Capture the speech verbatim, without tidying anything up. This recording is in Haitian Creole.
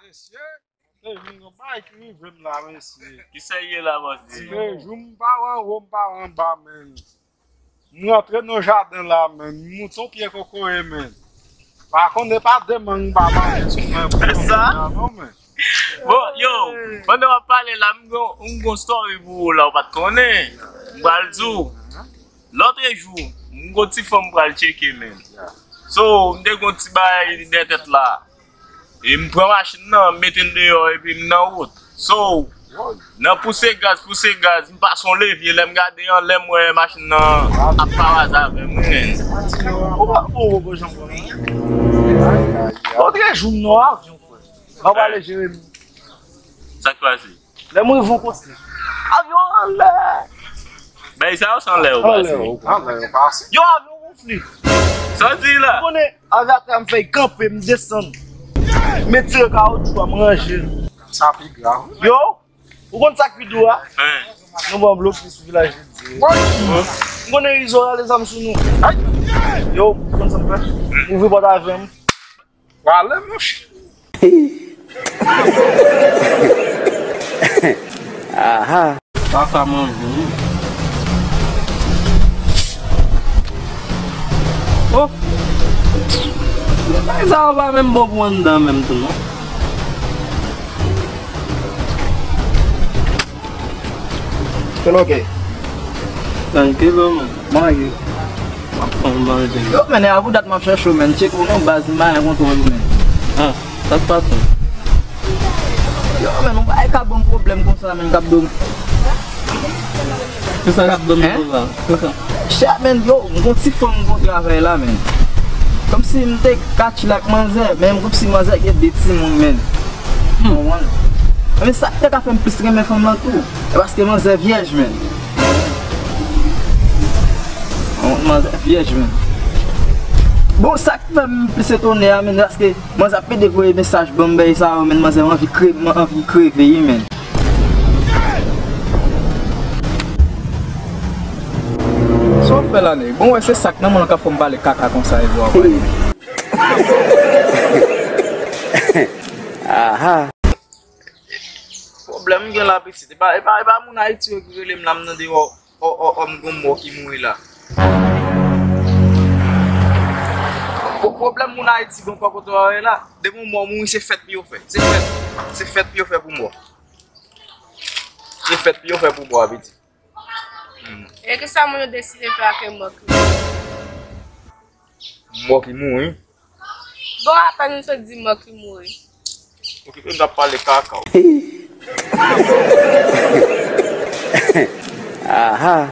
Mesye, te vin yon bagay ki rive m la, mesye. Ki sa ye la, bòs? Te jou m pa wè anwo, m pa wè anba, menn. M rantre nan jaden la, menn. M moute yon pye kokoye, menn. Pa konnen pa de mang m pa manje sou mwen pou sa? Non, menn. Bon, yo, pandan w ap pale la, m gon, m gon story pou ou la, ou pa t konnen. M pral di w. Lòtrejou, m gon ti fanm m pral tcheke, menn. So, m te gon ti bagay dèyè tèt la. E m pran machin nan, m mete l deyò, epi m nan wout. So, nan pouse gaz, pouse gaz, m pase yon levye, lè m gade anlè, m wè machin nan ap pawaz avè m, wi, menn. Ou pa bon, ou bon, janm konnen. Lòtrejou, m nan avyon, frè. M ap pale Jeremi. Sa k pase? Lè m rive yon kote, avyon anlè. Bay sa yo san lè yo pase. Anlè yo pase. Yo, avyon gonfle. Sa w di la? Ou konnen, avyatè a m fè kanpe, m desann. M etire kawotchou a, m ranje l. Sa pi grav. Yo, ou konn sa k pi dou a? Hein. Nou ban blokis sou Vilaj Lidye. M konnen Izo rale zam sou nou. Yo, ou konn sa m fè? M ouvri pòt avyon m. Prale, monchè. Aha. Papa manje wi. Oh. Bagay sa yo pa menm bon pou anndan menm tou non. Kèl oke? Trankilo, man. Manje. M ap fè yon manje. Yo, men, e a pou dat m ap chèche w, men. Tcheke w non, baz, m pa gen kontwòl ou, men. Ah, sa k pase? Yo, men, yon bagay k ap ban m pwoblèm konsa, men, k ap ban m. Kisa k ap ban m konsa? Kisa? Chè, men, yo, m gon ti fanm m kontre avè l la, men. Kòmsi m te ka chill ak manzè, men kòmsi manzè gen de timoun, men. Hmm. Konprann? Men sa k te ka fè m plis renmen fanm lan tou, e paske manzè vyèj, men. Manzè vyèj, men. Bon, sa k fè m plis etone a, men, paske manzè ap pede voye mesaj ban m, bagay sa yo, men, manzè anvi kre-, anvi kreve, wi, men. Sa w ap fè la, nèg? Bon, wè, se sa k nan mwen k ap fè m pale kaka konsa, e vwa. Aha. Pwoblèm m gen la, pitit. E pa, e pa, e pa moun Ayiti yo ki rele m la, m tande, ò, ò, ò, ò, m gon mò ki mouri la. Pwo-, pwoblèm moun Ayiti gon kò kote w ye la. Depi yon mò mouri, se fèt pou yo fè. Se fèt. Se fèt pou yo fè pou mò. Se fèt pou yo fè pou mò, pitit. Hmm. E kisa moun yo deside fè ak mò ki mouri? Mò ki mouri? Bon, atann, m sot di mò ki mouri. Okipe m, t ap pale kaka w. Aha.